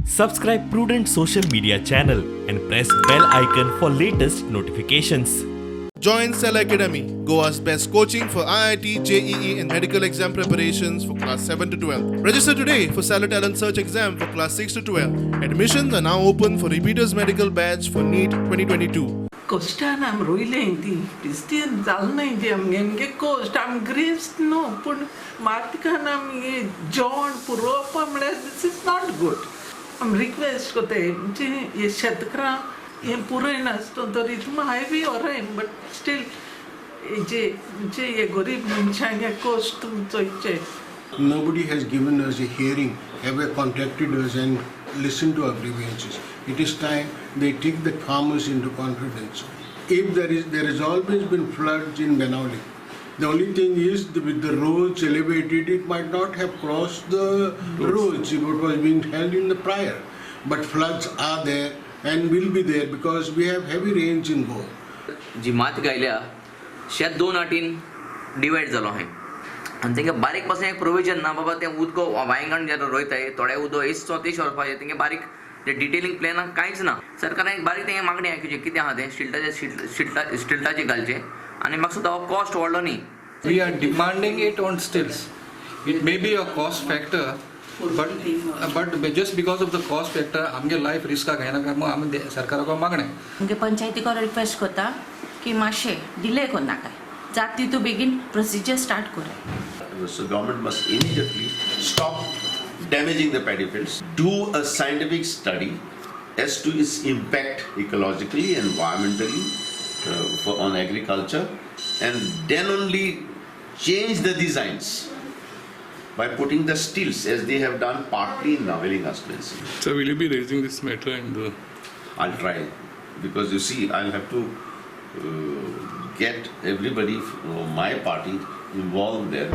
Subscribe Prudent Social Media channel and press bell icon for latest notifications. Join Cell Academy, Goa's best coaching for IIT, JEE, and medical exam preparations for class 7 to 12. Register today for Cellar Talent Search exam for class 6 to 12. Admissions are now open for repeaters medical batch for NEET 2022. कश्टान आमी रोयलें ती क्रिस्तियन जाल नाय ती आमगे आमगे कश्ट आमी ग्रेस्त न्हू पूण मातकान आमगे जेवण पुरोवपा म्हळ्यार this is not good. आमी रिक्वेस्ट कोताय म्हणजे हे शेतकारां हें पुरयनासतो तरी तुमी हायवे व्हराय बट स्टील हेजे म्हणजे हे गरीब मनशांक हे कश्ट तुमी चोयचे. Nobody has given us a hearing, ever contacted us and listened to our grievances. It is time they take the farmers into confidence. If there is, there has always been floods in Benaulim. The only thing is, with the roads elevated, it might not have crossed the roads if it was being held in the prior. But floods are there and will be there because we have heavy rains in Goa. जी माती गायल्या शेत दोन आटीन divide जालो अहें आनी तेंगे बारीक पासून एक प्रोविजन ना बाबा तें उदक वायंगण जेन्ना रोयताय थोडे उदक हेच तेश व्हरपाचें तेंगे बारीक ते डिटेलिंग प्लॅनाक कांयच ना. सरकारान एक बारीक तेंगे मागणी आयकुची कितें आहा तें स्टिल्टाचे स्टिल्टा स्टिल्टाचे घालचें आनी म्हाका सुद्दां हो कॉस्ट व्हडलो न्ही. We are demanding it on stilts. It may be a cost factor, but just because of the cost factor, आमगे लायफ रिस्काक घेयनाका म्हणून आमी सरकाराक मागणें. आमगे पंचायतीक रिक्वेस्ट करता की मातशें डिले करनाकाय जाता तितू बेगीन प्रोसिजर स्टार्ट कराय. So government must immediately stop damaging the paddy fields, do a scientific study as to its impact ecologically, environmentally, on agriculture, and then only change the designs by putting the stilts as they have done partly in Navelim constituency. So will you be raising this matter in the I'll try, because you see, I'll have to get everybody from my party involved there.